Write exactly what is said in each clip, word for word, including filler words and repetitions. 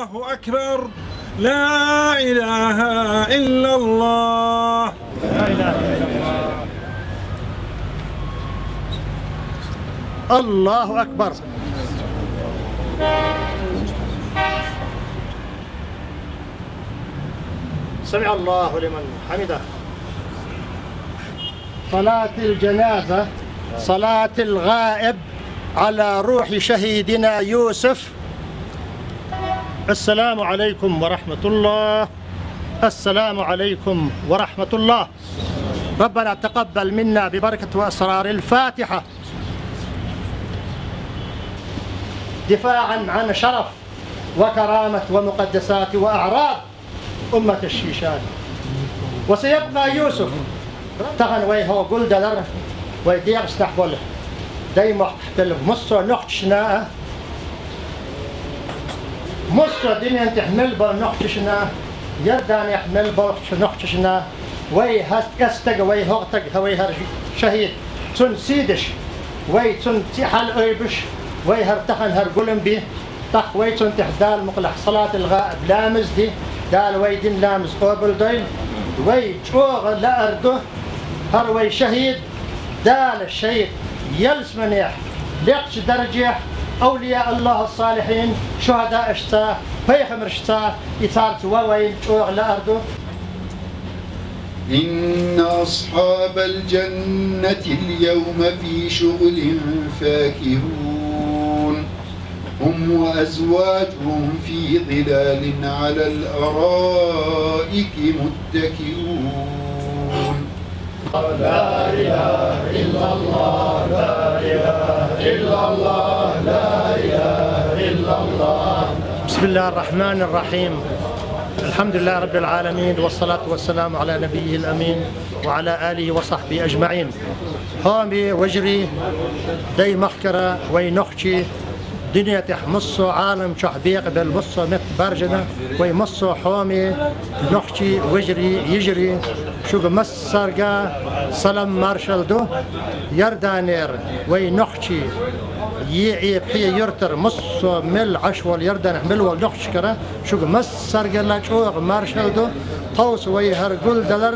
الله أكبر. لا إله إلا الله. الله أكبر. سمع الله لمن حمده. صلاة الجنازة، صلاة الغائب على روح شهيدنا يوسف. السلام عليكم ورحمة الله. السلام عليكم ورحمة الله. ربنا تقبل منا ببركة وأسرار الفاتحة، دفاعا عن شرف وكرامة ومقدسات وأعراض أمة الشيشان. وسيبقى يوسف. Тахана вай хьогулдалар, вай дегӀаца тӀехьа болу даймохк тӀехь муссо а нохчашна, муссо а динан тӀехь мел болу нохчашна, Ярданехь мел болчу нохчашна, вай хӀара стаг, вай хӀокху стаг, хӀара вай хӀара шахӀид, цунна сий деш, вай цунна цӀе хьалаойбуш, вай хӀара тахана хӀара гулам би, тӀаккха вай цунна тӀехь Дала мукъалахь салатал гӀаиб ламаз ди, Дала вай дина ламаз къобалдойла, вай чӀогӀа лаар ду, хӀара вай шахӀид, Дала шайн ялсаманехь, лекхачу даржехь, авлия Аллахьа салихьийн, шухьадаашца, пайхамаршца, и царца ван вайна чӀогӀа лаар ду. إن أصحاب الجنة اليوم في شغل فاكهون. هم وأزواجهم في ظلال على الأرائك متكئون. لا إله إلا الله، لا إله إلا الله، لا إله إلا الله. بسم الله الرحمن الرحيم. الحمد لله رب العالمين، والصلاة والسلام على نبيه الأمين وعلى آله وصحبه أجمعين. Хьоме вежарий, даймахкара вай нохчий, дуьне тӀехь массо а Ӏалам чохь бекъабелла массо а меттан баржана, вай массо а хьоме нохчий, вежарий, йижарий, шуьга массарга салам маршалла ду. Ярданера вай нохчий, е и пхи юьртара массо а мел Ӏаш волу, Ярданехь мел волу нохчашкара шуьга массаргала чӀогӀа маршалла ду. Тховса вай хӀара гулдалар,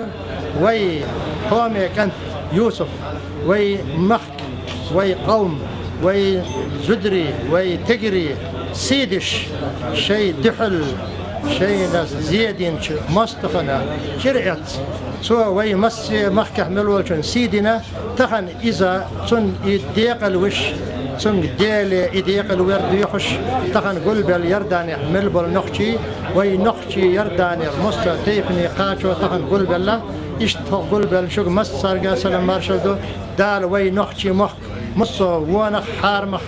вай хьоме кӀант Юсуф, вай махка, вай къовм, вай зударий, вай тигарий сий деш, шайн дуьхьал, шайна зен динчу мостагӀна чӀир эцна, цо вай массо а махкахь мел волчунна сий дина, тахана иза цунна и декъала веш, цуьнга Деле и декъала вер доьхуш, тахана гулбелла Ярданехь мел болу нохчий, вай нохчий Ярданера массо а тайпане кхачо тахана гулбелла, иштта хӀокху гулбелла шуьга массарга салам маршалла ду. Дала вай нохчий мохк массо а вонах, хьарамах,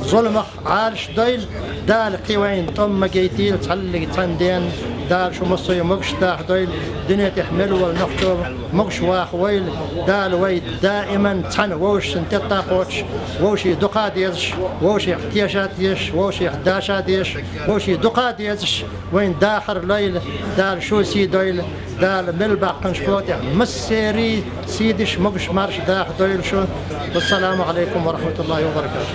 зуламах Ӏалаш дойла, Дала кхин вайна тӀом ма гайтийла цхьаллиг цхьана ден, Дала шу массо а могуш даха дойла, дуьне тӀехь мел волу нохчо могуш ваха войла, Дала вай даиман цхьаьна вовшашна тӀетта кхочуш, вовшийн дукха дезаш, вовшех теша дезаш, вовшех даша дезаш, вовшийн дукха дезаш, вайн дахар лойла, Дала шу сий дойла, Дала мел баьккхинчу хӀотехь массерий сий деш могуш марша даха дойла шу. Вассаламу алейкум ва рахматуллахи ва баракатух.